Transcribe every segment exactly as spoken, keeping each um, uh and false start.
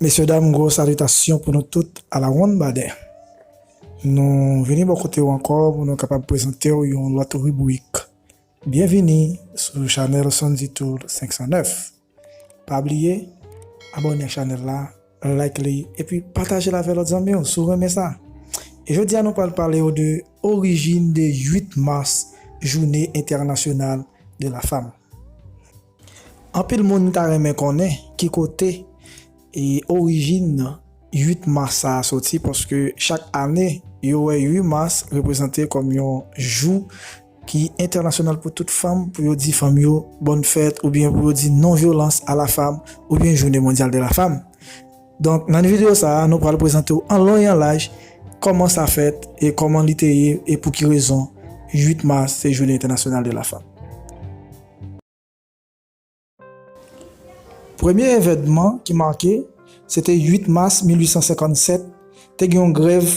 Mesye dam, gwo salitasyon pou nou tout a la wonn badè. Nou vini bò kote w ankò pou nou kapab prezante w yon lòt ribrik. Byenvini sou chanèl Sondy Tool senk san nèf. Pa bliye, abòne ak chanèl la, like li, epi pataje l avè lòt zanmi w si w renmen sa. E jodi a nou pral pale w de orijin de uit mas, Journée Internationale de la Femme. Anpil moun ta renmen konnen ki kote e orijin uit mas sa a soti, paske chak ane, yo wè uit mas reprezante kòm yon jou ki entènasyonal pou tout fanm, pou yo di fanm yo bòn fèt, oubyen pou yo di non vyolans a la fanm, oubyen Journée Mondiale de la Femme. Donk, nan videyo sa a, nou pral prezante w an lon e an laj kòman sa fèt e kòman li te ye e pou ki rezon uit mas se Journée Internationale de la Femme. Premye evènman ki make, se te uit mas mil uit san senkann sèt, te gen yon grèv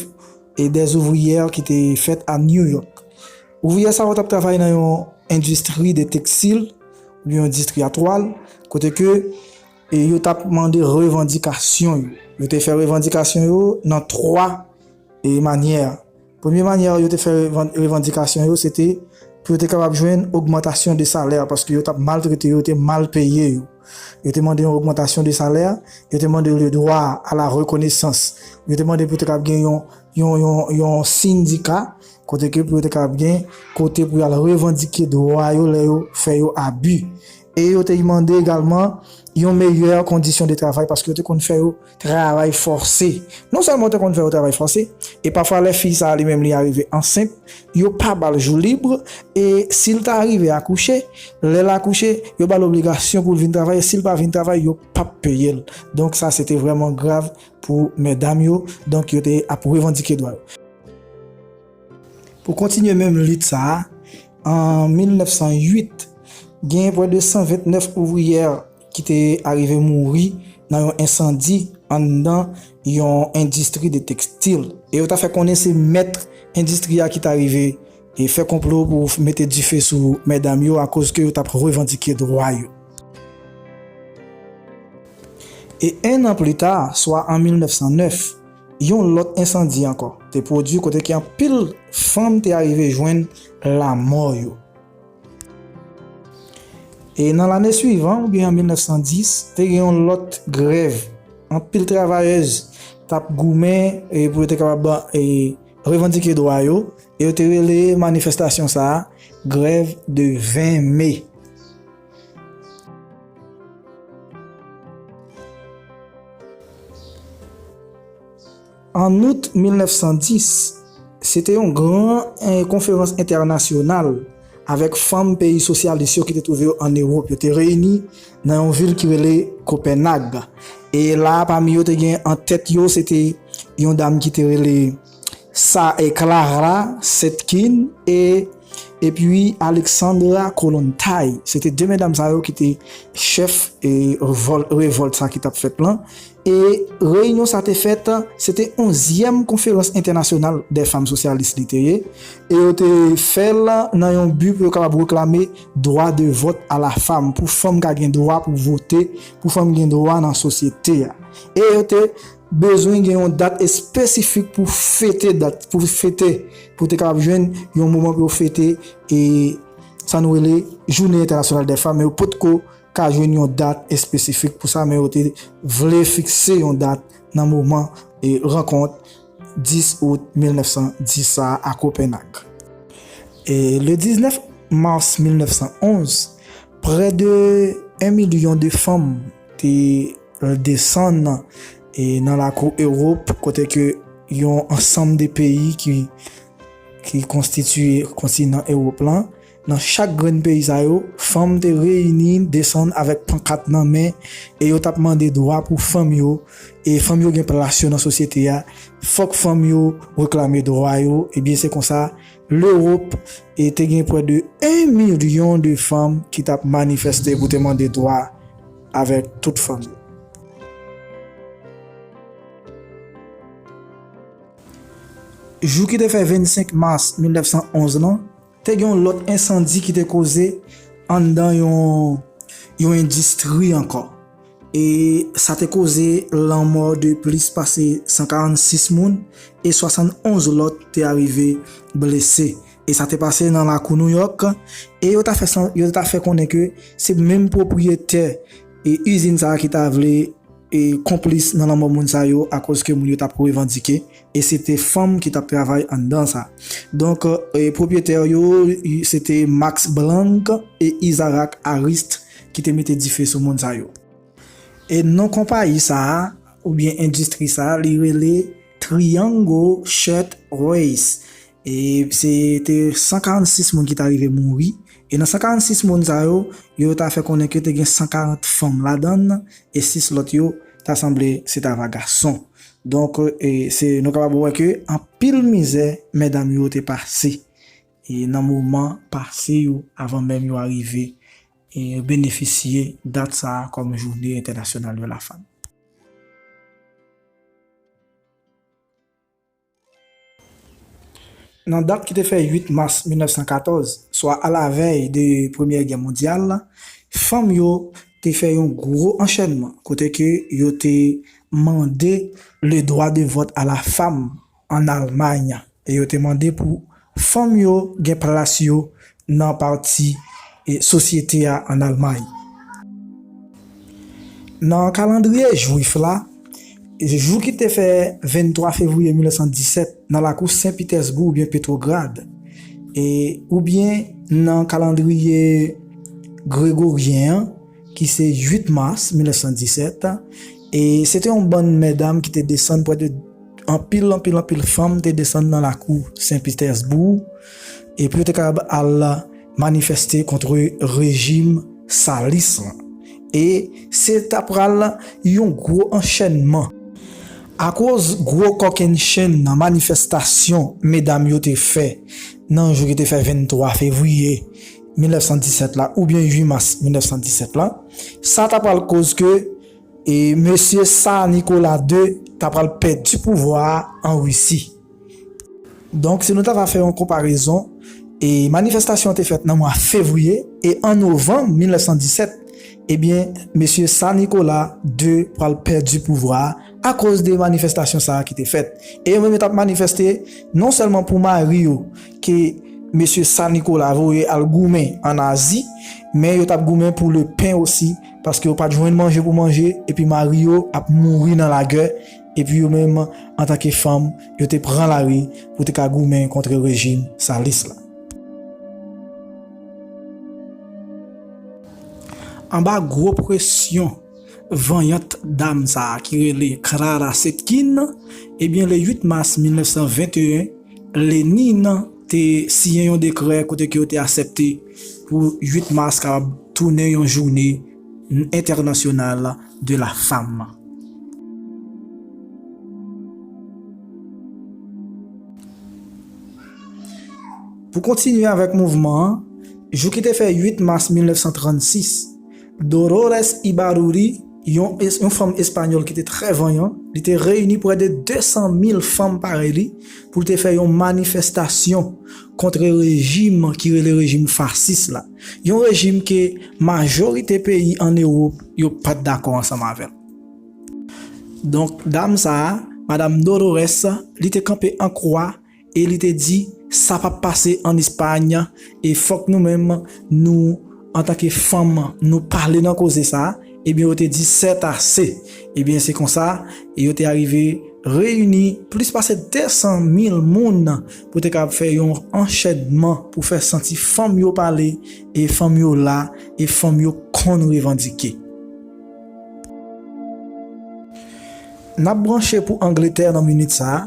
e dè ouvriyè ki te fèt a New York. Ouvriyè sa yo t ap travay nan yon endistri de tekstil, oubyen yon endistri a twal, kote ke e yo t ap mande revandikasyon yo. Yo te fè revandikasyon yo nan twa e manyè. Premye manyè yo te fè revan-, revandikasyon yo, se te pou yo te kapab jwenn ogmantasyon de salè, paske yo t ap maltrete yo, yo te mal peye yo. Yo te mande yon ogmantasyon de salè, yo te mande le droit à la reconnaissance. Yo te mande pou yo te kapab gen yon, yon, yon, yon sendika, kote ke pou yo te kapab gen kote pou y al revandike dwa yo lè yo fè yo abi. E yo te mande egalman yon meyè kondisyon de travay, paske yo te konn fè yo travay fòse. Non sèlman yo te konn fè yo travay fòse, e pafwa lè fi sa a li menm li arive ansent, yo pa ba l jou lib, e si l ta rive akouche, lè l akouche, yo ba l obligasyon pou l vin travay, e si l pa vin travay, yo p ap peye l. Donk sa se te vrèman grav pou medam yo, donk yo te ap revandike dwa yo. Pou kontinye menm lit sa a, an mil nèf san uit, gen prè de san vennèf ouvriyè ki te arive mouri nan yon ensandi anndan yon endistri de tekstil. E yo ta fè konnen se mèt endistri a ki ta rive e fè konplo pou mete dife sou medam yo akoz ke yo t ap revandike dwa yo. E en an pli ta, swa an mil nèf san nèf, yon lòt ensandi ankò te pwodui kote ke anpil fanm te arive jwenn lanmò yo. E nan lane swivan, oubyen an mil nèf san dis, te gen yon lòt grèv. Anpil travayèz t ap goumen, e, pou yo te kapab, e, revandike dwa yo, e yo te rele manifestasyon sa a grèv de ven me. An out mil nèf san dis, se te yon gran, eh, konferans entènasyonal avèk fanm peyi sosyalis yo ki te twouve yo ann Ewòp. Yo te reyini nan yon vil ki rele Kopènag. E la, pami yo te gen an tèt yo, se te yon dam ki te rele Sa, eh, Clara Zetkin e, epi Alexandra Kollontai. Se te de medam sa yo ki te chèf, eh, revòl-, revòlt sa ki t ap fèt lan. E reyinyon sa te fèt, se te onzyèm konferans entènasyonal dè fanm sosyalis li te ye. E yo te fè l nan yon bi pou yo kapab reklame dwa de vòt a la fanm, pou fanm ka gen dwa pou vote, pou fanm gen dwa nan sosyete a. E yo te bezwen gen yon dat espesifik pou fete dat, pou fete, pou te kapab jwenn yon moman pou yo fete, e sa nou rele Jounen Entènasyonal dè Fanm, men yo potko ka jwenn yon dat espesifik pou sa, men yo te vle fikse yon dat nan moman, e, rankont dis out mil nèf san dis sa a, a Kopènag. E le diznèf mas mil nèf san onz, prè de en milyon de fanm te desann, e, nan lakou Ewòp, kote ke yon ansanm de peyi ki, ki konstitiye kontinan Ewòp lan, nan chak grenn peyi sa yo, fanm te reyini, desann avèk pankat nan men, e yo t ap mande dwa pou fanm yo, e fanm yo gen plas yo nan sosyete a, fòk fanm yo reklame dwa yo, ebyen se konsa, Lewòp, e te gen prè de en milyon de fanm ki t ap manifeste pou te mande dwa avèk tout fanm yo. Jou ki te fè vennsenk mas mil nèf san onz lan, te gen yon lòt ensandi ki te koze anndan yon, yon endistri ankò. E sa te koze lanmò de plis pase san karannsis moun e swasannonz lòt te arive blese. E sa te pase nan lakou Nouyòk. E yo ta fè, san- yo ta fè konnen ke se menm pwopriyetè e izin sa a ki ta vle e konplis nan lanmò moun sa yo, akoz ke moun yo t ap revandike, e se te fanm ki t ap travay anndan sa. Donk, e, pwopriyetè yo, se te Max Blanc e Isaac Arist ki te mete dife sou moun sa yo. E non konpayi sa a, oubyen endistri sa a, li rele Triangle Shirt Race. E se te san karannsis moun ki ta rive mouri. E nan san karannsis moun sa yo, yo ta fè konnen ke te gen san karant fanm ladan l, e sis lòt yo ta sanble se ta va gason. Donk, e se, nou kapab wè ke anpil mizè medam yo te pase, e nan moman pase yo, avan menm yo arive, e benefisye dat sa a kòm Jounen Entènasyonal de la Fanm. Nan dat ki te fè uit mas mil nèf san katòz, swa alavèy de Premyè Gè Mondyal, fanm yo te fè yon gwo anchènman kote ke yo te mande le droit de vote à la femme en Allemagne. E yo te mande pou fanm yo gen plas yo nan pati e sosyete a an Almay. Nan kalandriye jwif la, jou ki te fè venntwa fevriye mil nèf san disèt nan lakou Sen Pitèsbou oubyen Petrograd, e, oubyen nan kalandriye gregoryen an, ki se uit mas mil nèf san disèt, e se te yon bann medam ki te desann prè de anpil, anpil, anpil fanm te desann nan lakou Sen Pitèsbou, e pou yo te kapab al manifeste kont rejim salis lan. E se ta pral yon gwo anchènman. Akoz gwo kòkennchenn nan manifestasyon medam yo te fè nan jou ki te fè venntwa fevriye mil nèf san disèt la, oubyen uit mas mil nèf san disèt la, sa ta pral koz ke e mesye Tsar Nicolas de ta pral pèdi pouvwa a an Risi. Donk, si nou ta va fè yon konparezon, e manifestasyon an te fèt nan mwa fevriye, e an novanm mil nèf san disèt, ebyen, mesye Tsar Nicolas de pral pèdi pouvwa a akoz de manifestasyon sa a ki te fèt. E yo menm yo t ap manifeste non sèlman pou mari yo, ke mesye Tsar Nicolas voye al goumen ann Azi, men yo t ap goumen pou le pen osi, paske yo pa t jwenn manje pou manje, epi mari yo ap mouri nan lagè, epi yo menm, antanke fanm, yo te pran lari pou te ka goumen kont rejim salis la. Anba gwo presyon vanyant dam sa a ki rele Clara Zetkin, ebyen, le uit mas mil nèf san venteyen, Lenin te siyen yon dekrè kote ke yo te aksepte pou uit mas kapab tounen yon jounen entènasyonal de la fanm. Pou kontinye avèk mouvman an, jou ki te fè uit mas mil nèf san trannsis, Dolores Ibarruri, yon, yon fanm espanyòl ki te trè vanyan, li te reyini prè de de san mil fanm parèy li pou l te fè yon manifestasyon kont rejim ki rele rejim fasis la. Yon rejim ke majorite peyi ann Ewòp yo pa t dakò ansanm avè l. Donk, dam sa a, Madam Dolores, li te kanpe an kwa e li te di, "Sa p ap pase ann Espay, e fòk nou menm, nou, antanke fanm, nou pale nan koze sa a." Ebyen, yo te di, "Sètase." Ebyen, se konsa, yo te arive reyini plis pase de san mil moun pou te kapab fè yon anchènman pou fè santi fanm yo pale, e fanm yo la, e fanm yo konn revandike. N ap branche pou Angletè nan minit sa a.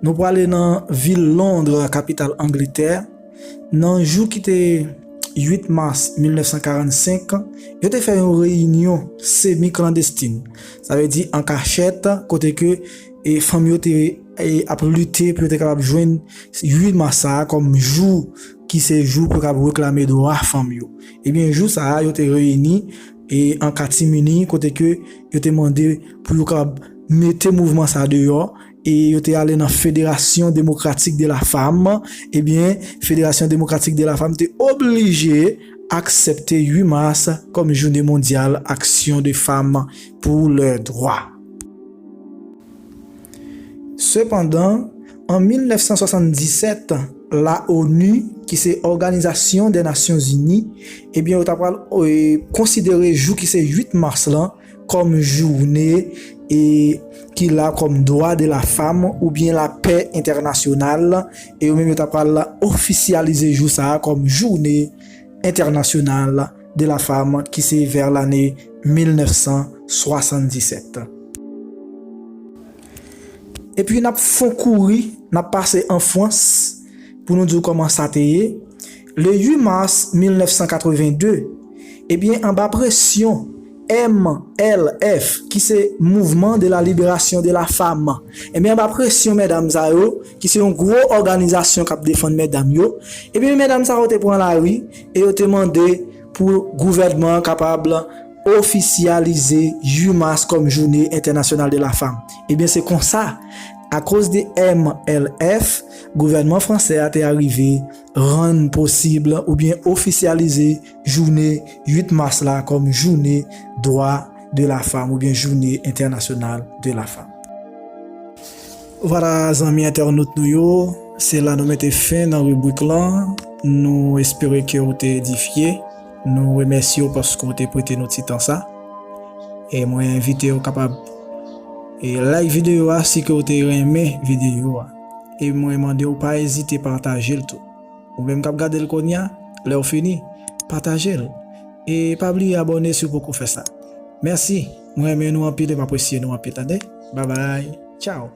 Nou prale nan vil Londres, kapital Angletè. Nan jou ki te uit mas mil nèf san karannsenk, yo te fè yon reyinyon semi klandestin. Sa vle di an kachèt, kote ke, e, fanm yo te, e, ap lite pou yo te kapab jwenn uit mas sa a kòm jou ki se jou pou yo kapab reklame dwa fanm yo. Ebyen, jou sa a, yo te reyini, e, an katimini, kote ke yo te mande pou yo kapab mete mouvman sa a deyò, e yo te ale nan Fédération Démocratique de la Femme, ebyen, Fédération Démocratique de la Femme te oblije aksepte uit mas kòm jounen mondyal aksyon de fanm pou lè dwa. Sepandan, an mil nèf san swasanndisèt, la ONU, ki se Òganizasyon dè Nasyon Ini, ebyen, yo ta pral, e, konsidere jou ki se uit mas lan kòm jounen, e, ki la kòm dwa de la fanm oubyen lapè entènasyonal, e yo menm yo ta pral ofisyalize jou sa a kòm jounen entènasyonal de la fanm ki se vè lane mil nèf san swasanndisèt. Epi n ap fon kouri, n ap pase an Frans pou nou di w kòman sa te ye. Le uit mas mil nèf san katreven de, ebyen, anba presyon M L F, ki se Mouvement de la Libération de la Femme, ebyen, anba presyon medam sa yo, ki se yon gwo òganizasyon k ap defann medam yo, ebyen, medam sa yo te pran lari e yo te mande pou gouvènman an kapab ofisyalize uit mas kòm jounen entènasyonal de la fanm. Ebyen, se konsa, akoz de M L F, gouvènman fransè a te arive rann posib oubyen ofisyalize jounen uit mas la kòm jounen dwa de la fanm oubyen jounen entènasyonal de la fanm. Vwala, zanmi entènot nou yo, se la nou mete fen nan ribrik lan. Nou espere ke w te edifye. Nou remèsye w paske w te prete nou ti tan sa. E mwen envite w kapab, e, like videyo a si ke w te renmen videyo a. E mwen mande w pa ezite pataje l tou. Ou menm k ap gade l kounye a, lè w fini, pataje l. E pa bliye abòne si w poko fè sa. Mèsi, mwen renmen nou anpil e m apresye nou anpil, tande? Babay, tchaw!